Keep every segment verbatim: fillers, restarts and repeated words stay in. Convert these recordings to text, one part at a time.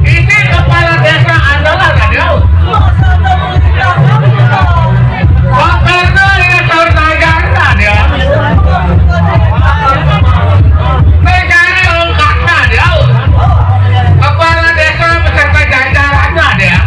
Isi kepala desa andalan, aduh. Pak Karno dengan saudara, aduh. Mencari ungkatnya, aduh. Kepala desa beserta jajarannya, aduh.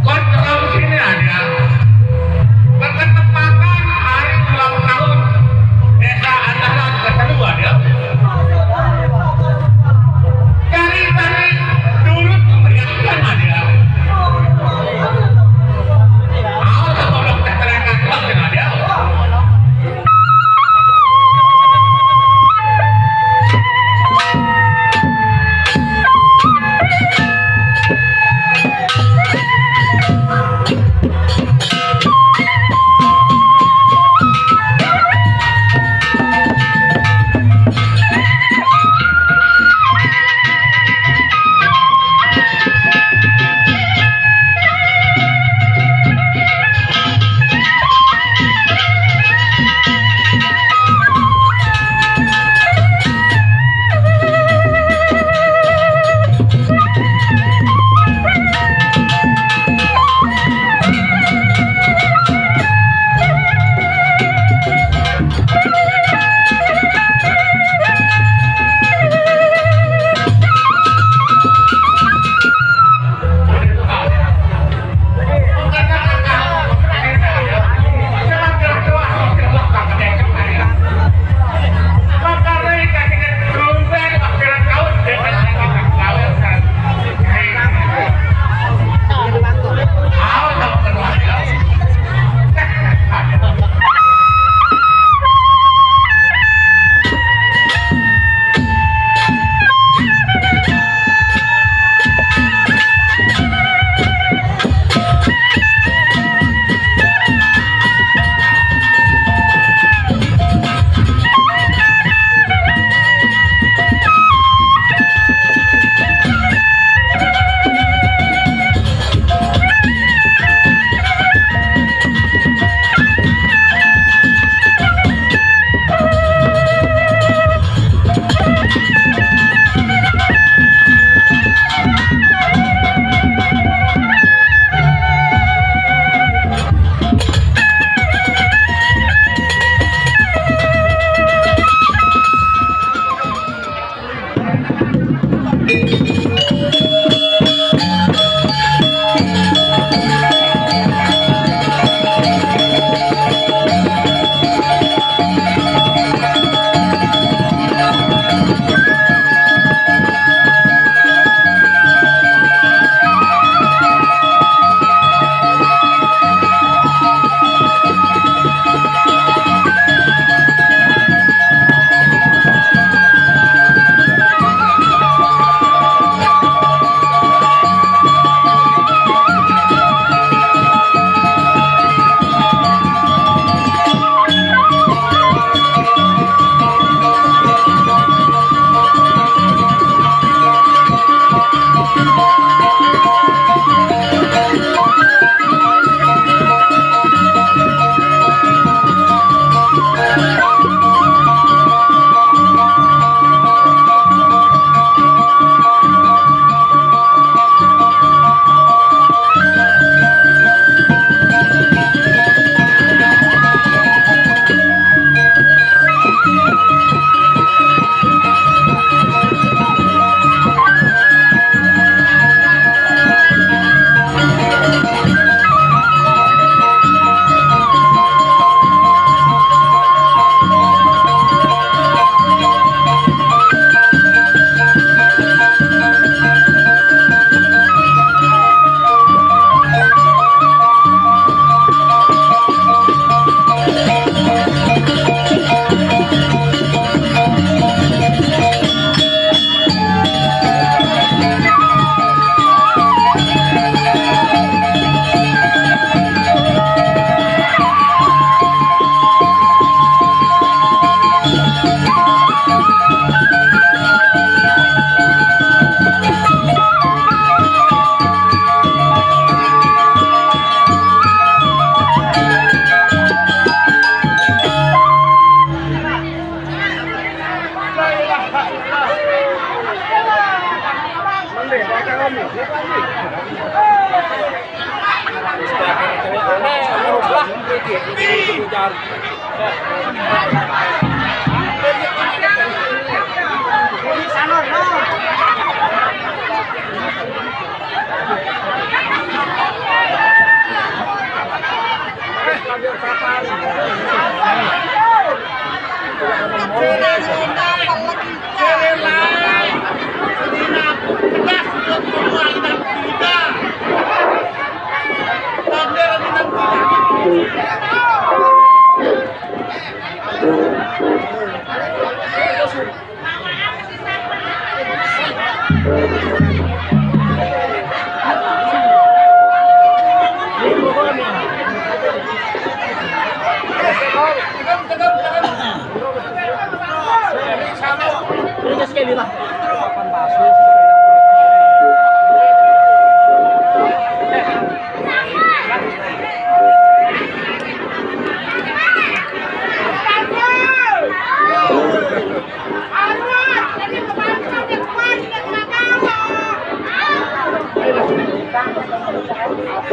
Berkenan, berketepatan hari ulang tahun Desa Andalan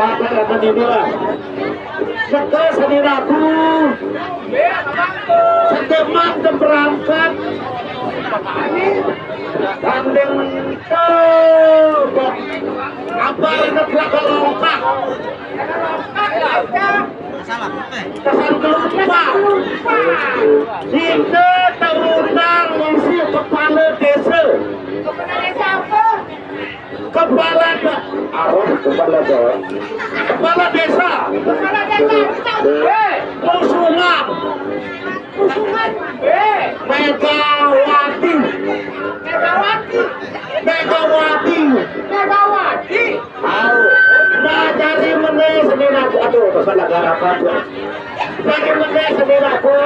Apa kata ini lah? Seke seni ragu. Seke mang berangkat. Tanding ke apa ini belakang longkak. Kesan kelupa. Kita terundang misi kepala desa. Kepala desa apa? Kepala de-, apa? Kepala desa. Kepala desa. Kepala desa. Eh, Kusuman. Kusuman. Eh, Megawati. Megawati. Megawati. Megawati. Au. Nah, cari meneh seni ragu. Aduh, kepala garapan. Cari meneh seni ragu.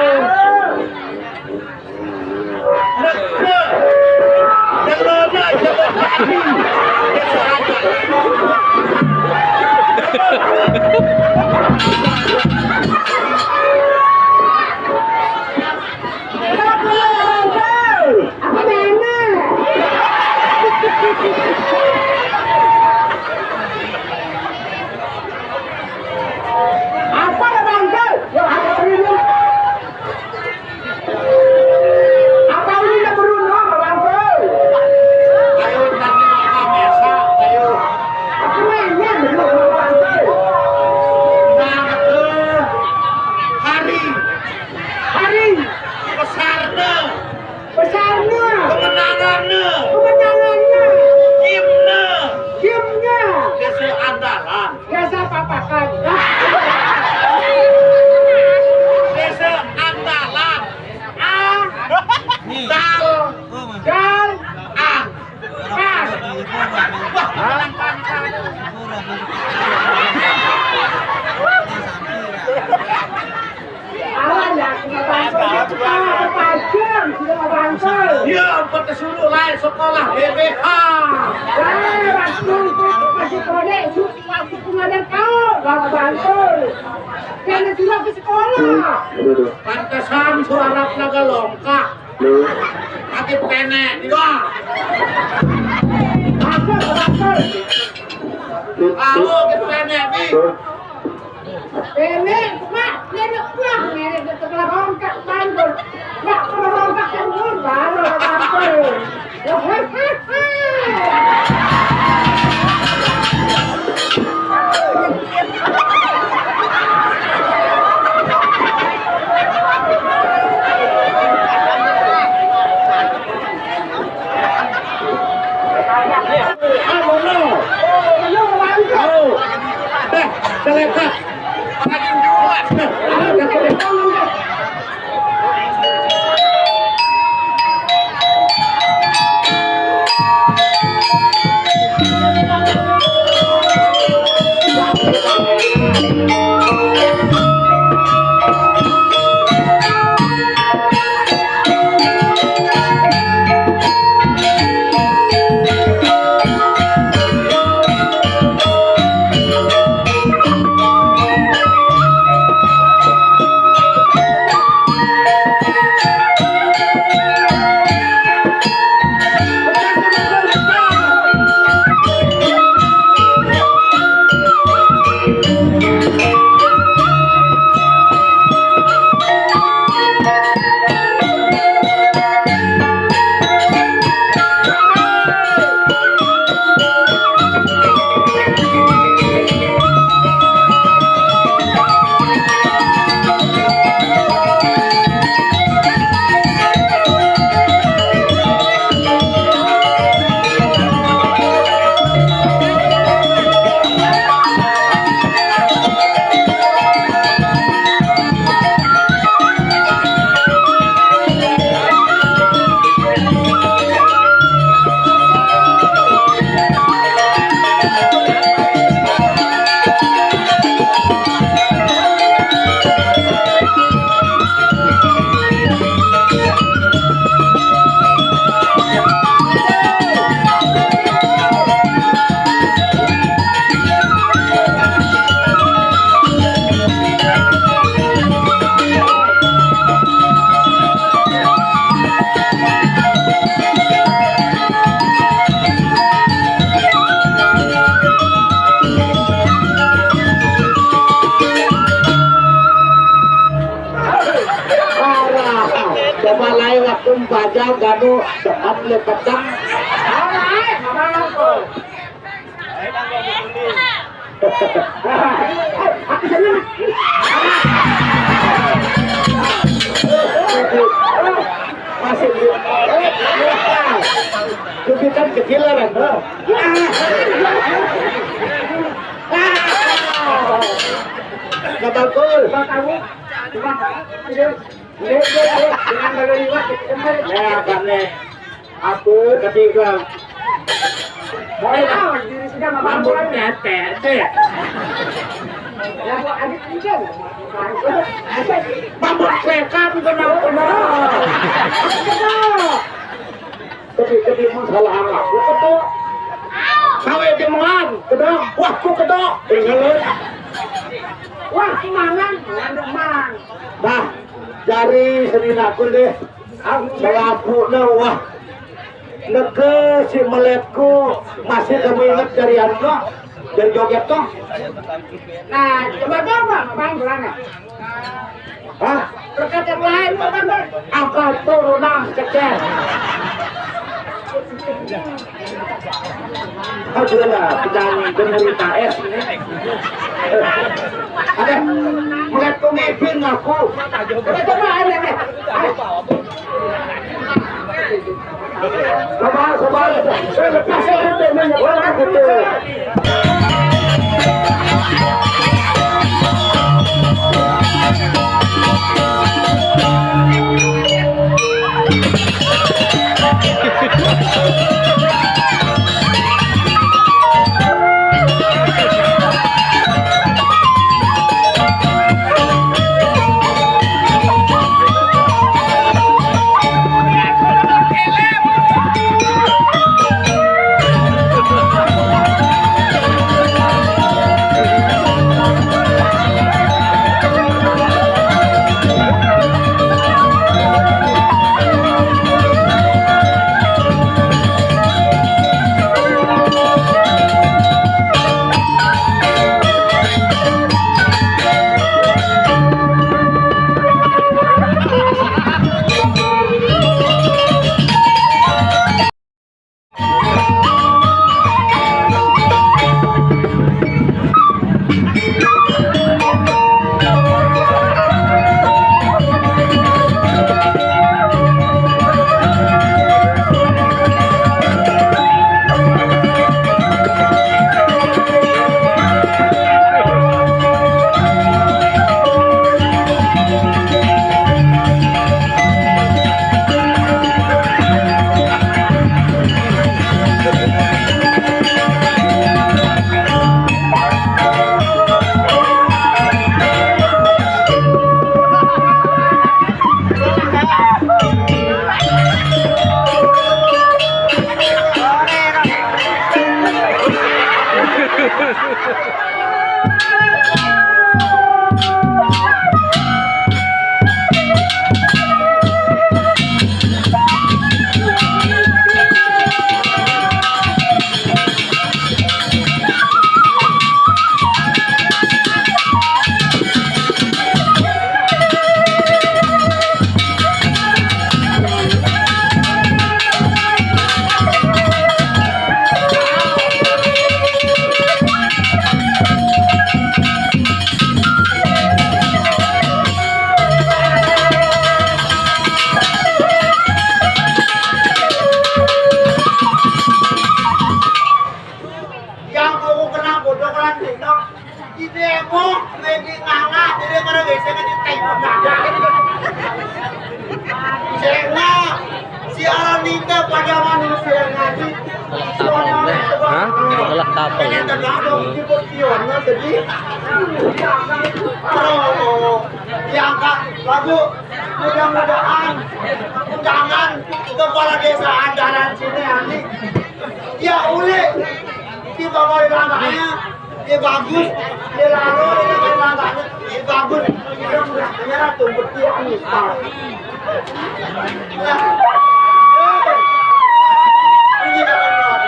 Lega. Lega, lega, lega. Apa namanya? Apa namanya? Yo, apa ini? Apa ini nak berunding, Bang Bro? Ayo, tanya apa biasa, ayo. Aku nanya dulu, Bang Bro. Nah, eh, hari. Hari. Besarnya. Besarnya. Kemenangannya. Kemenangannya. Timnya. Timnya. Desa Andalan. Desa Papakan. Desa Andalan. A. Dal. Dal. An. An. Wah, alah, ya, kita bantu, kita bantu. Iya, empat suruh lain sekolah B B H. Eh, waktu itu masih konek, su-, waktu pengajian kau, gak bantu. Karena sudah ke sekolah. Pantesan suara naga longkak. Aki penek, iya. Aku, aku. Aku, aki penek, Bi. Ini, Mak, ini, Mak, ini, ini, setelah rongkak, bantu. Mak, kalau rongkak, bantu, baru bantu. Coba lain waktu bajang ganu dekat le petang. Masih di. Kepitan kecil lah kan. Nggak bakul. Ya, apa nih? Aku ketika. Mambut tete, teh. Mambut sekat, kenal, kenal. Ketika, ketika masalah anak, aku ketok. Kawe jemuan, kedok. Wah, ku kedok. Wah, mangan, mangan. Nah, dari seni aku deh. Selaku wah. Neke si meletku masih kamu ingat dari anu, dari joget tuh. Nah, coba, coba, Bang, gimana? Hah? Berkat yang lain, Bang, Bang. Apa turunan kecil? Aduh lah, penyanyi denderita es ini. Ada, melihat pemimpin aku. Coba, coba, ada, ada. Sabar, sabar. Eh, lepas, lepas, lepas, lepas, lepas. Yang aku kena bodoh kan, Dino. Ide mo, lagi ngalah, jadi pada biasanya di tai ngalah. Sehingga si Arani teh pada manusia ngaji. Hah? Salah kapal. Ini tergantung di posisinya, jadi. Oh, diangkat lagu. Mudah-mudahan undangan kepala desa andalan sini, Ani. Ya, uli. Di bawah langkahnya. Dia bagus, dia lalu, dia main langkahnya, dia bagus. Dia udah menyerah tuh, bertiak nih, Pak. Nah. Ini jangan lupa.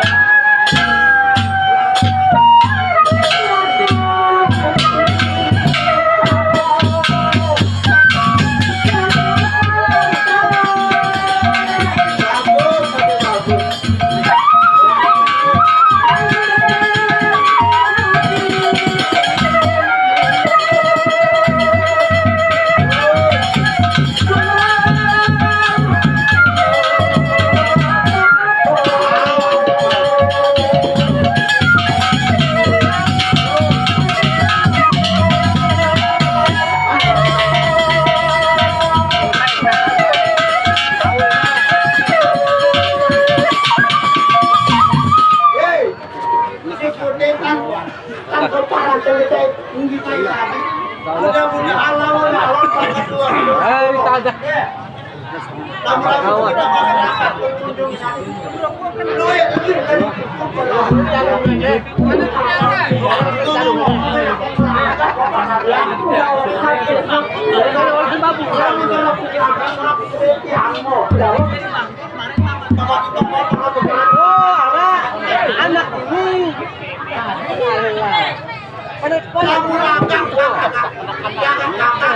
Anak ini.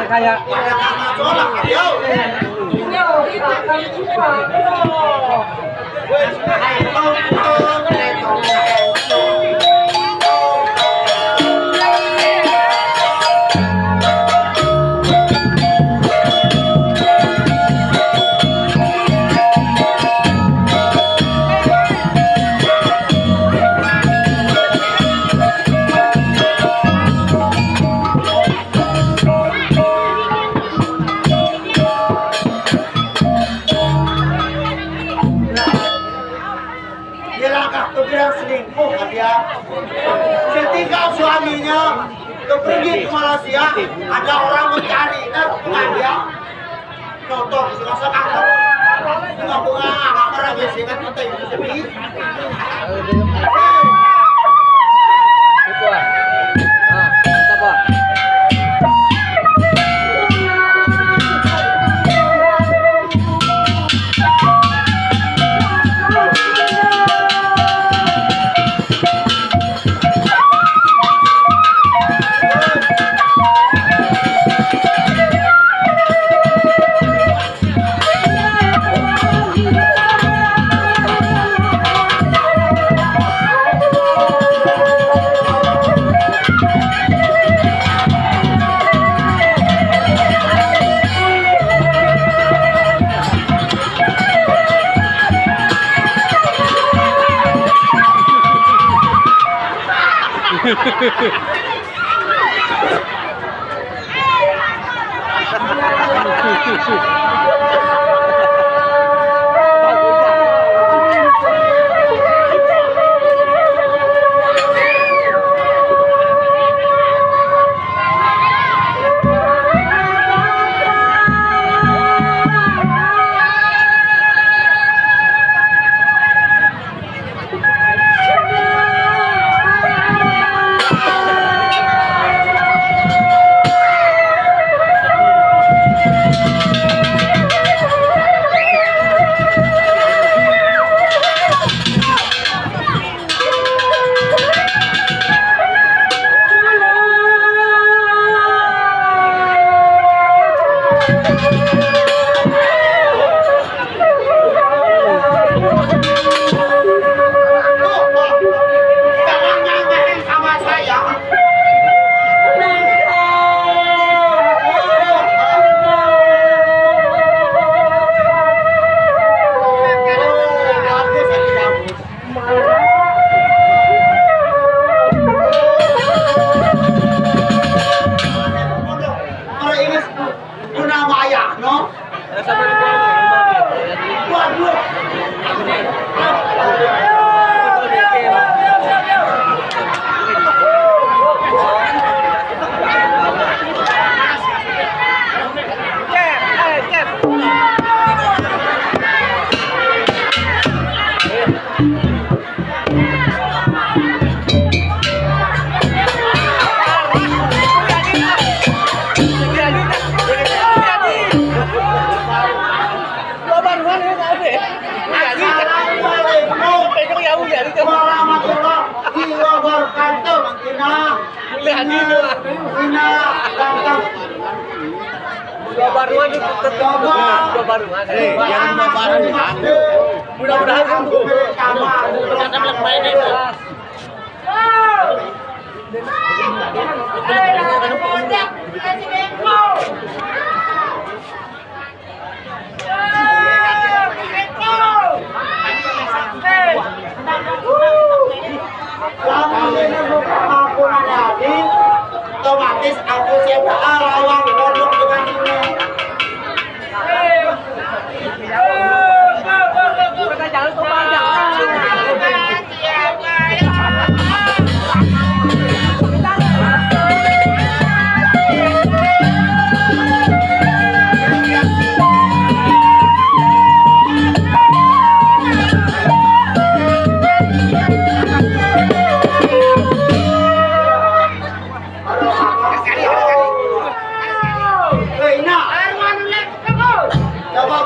Kayak Dia langkah tuh bilang selingkuh kan dia. Setinggal suaminya tuh pergi ke Malaysia, ada orang mencari, nah, bukan dia. Nonton, rasa kangen. Bunga-bunga, apa lagi sih kan kita itu sepi. Kalau ingat, itu nama ayah, no? Waduh. Assalamualaikum warahmatullahi wabarakatuh. Ina. Ina. Ina. Baruan itu tetap baruan. Eh, jangan baruan. Mudah-mudahan kan Lamun ini bukan pengampunan hati, otomatis aku siapa lawan kodok dengan ini. Kita jangan tumpah, jangan.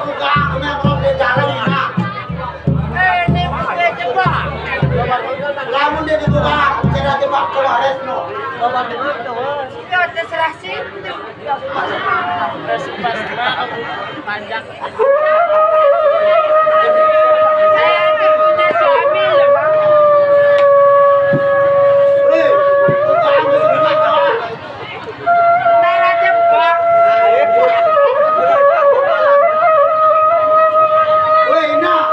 Tukang, aku yang belum dia jalan, enak. Eh, ini dia jebak. Lamun dia ditukang, kira jebak keluar, no. Ya, terserah sih. Panjang. Saya itu punya suami, ya, Bang. Hei, tukang, bisa dipakai. Ntar aja, Bang. Weh, nah,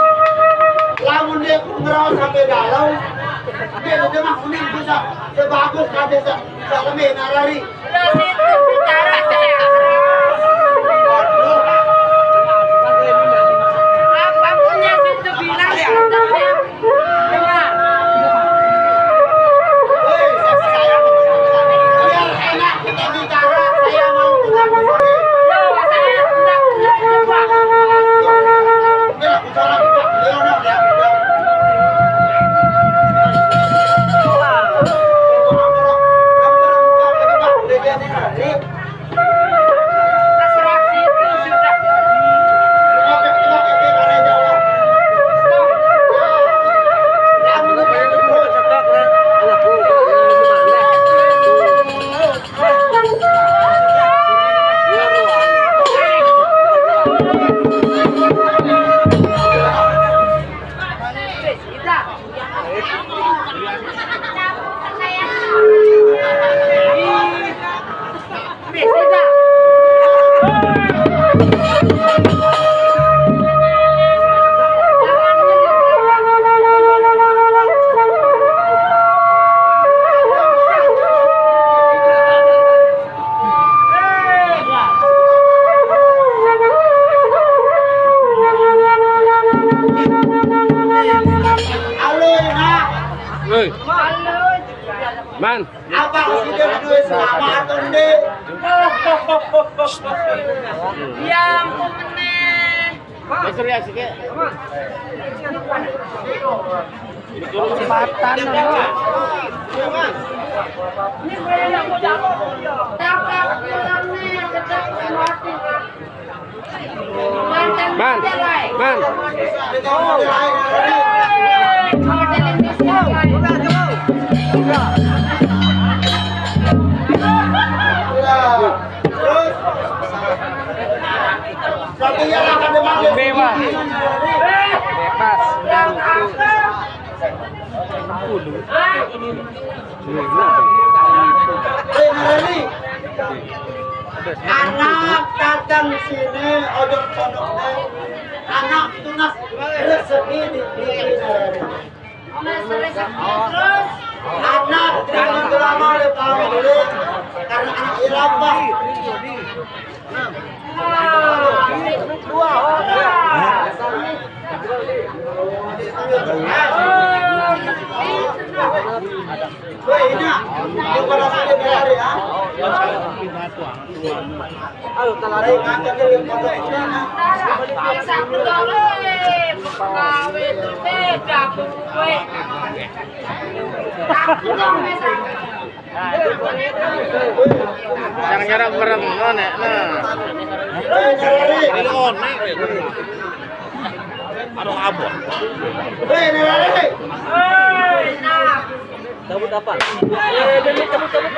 lamun dia ngeraos sampai dalam, dia udah mah kuning bisa sebagus kade sa-, saleme narari. Terus itu bicara saya. Apa punya situ bilang, Halo, Enak. Hei. Man. Apa sih dia duit selama atau enggak? Ya ampun, meneh. Besar ya, sih, Kek. Kesempatan, ya. Man, man. Bebas. Anak datang sini, ojok pondok, anak tunas rezeki di, di, di. Anak jangan lama oleh Pak Menteri, karena anak irapah. Weh, ini, ini pada saya biar ya. Ayo, kalau ada yang ngangkat, dia yang pada. Yang nyerap merem, ngonek, nah. Ini onek, aduh, abon. Cabut apa? Eh, cabut, cabut, cabut.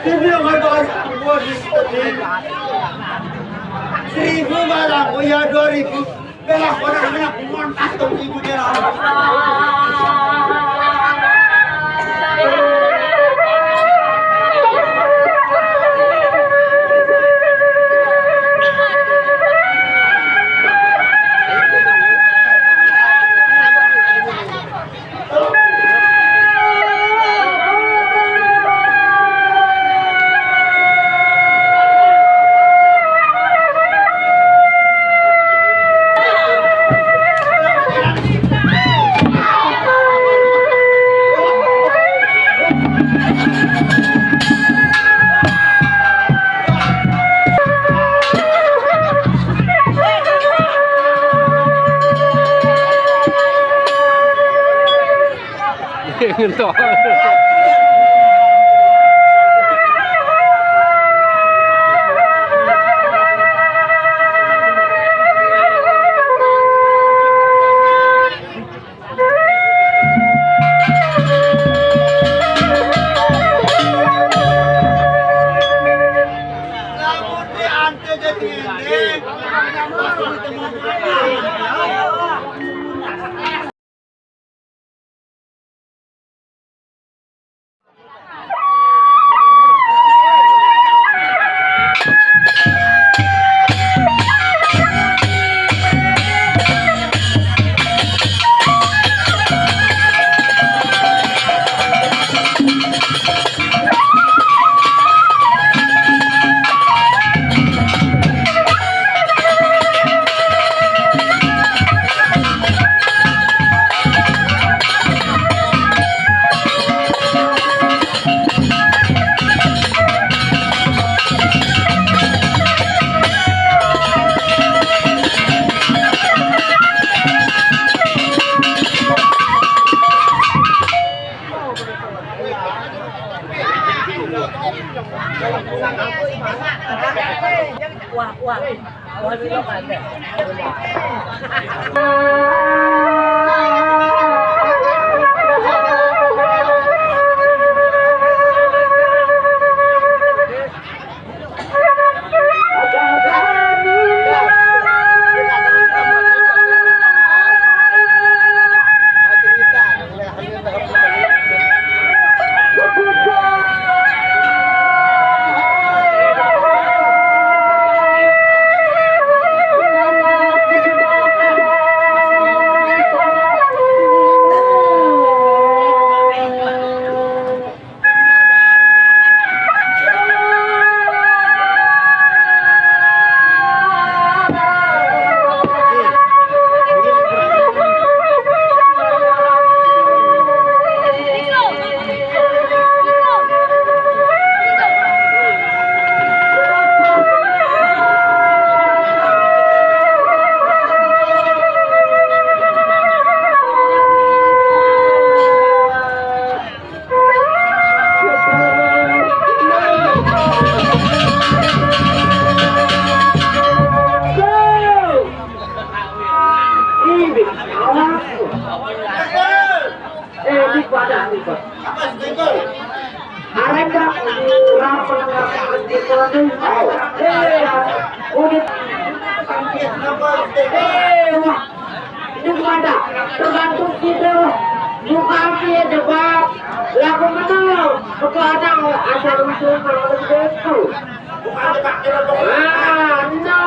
Ini yang ada, seribu malah, oh ya, dua ribu. Belah orang, belah montas dong ibu dia. Ngentok. Eh, di pada, di pada. Mereka kurang pendengar. Eh, udah. Eh, wah. Itu pada tergantung kita. Bukan dia jawab. Lagu menang. Kepada asal usul kalau begitu. Ah, no.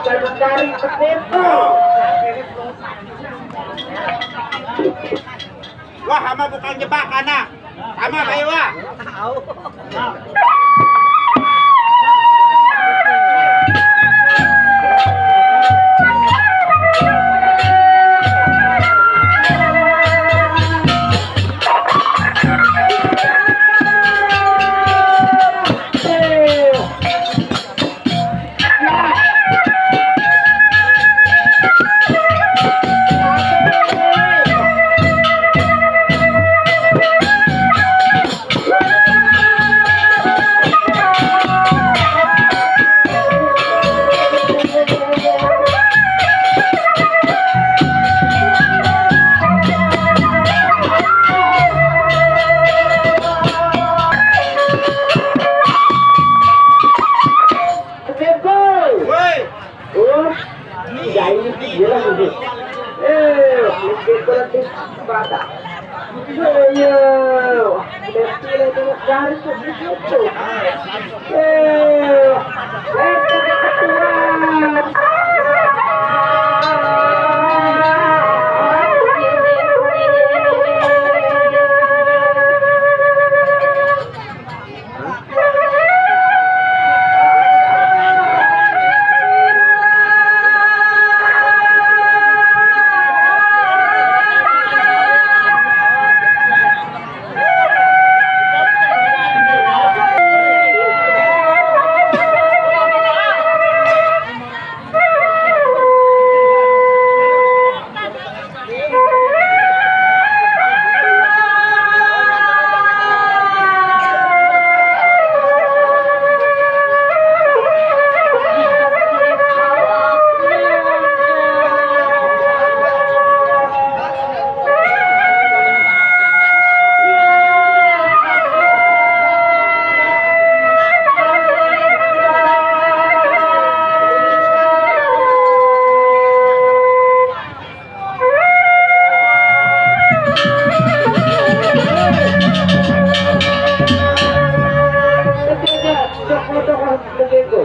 Dari Petimpo. Wah, ama bukan jebak anak. Ama bae wah. Woi. Oh, jadi bilang gitu. Eh, itu berarti pada. Iya, iya. Udah pilih dengan garis itu. Eh, eh, kebetulan. Ketiga, sepuluh orang begitu.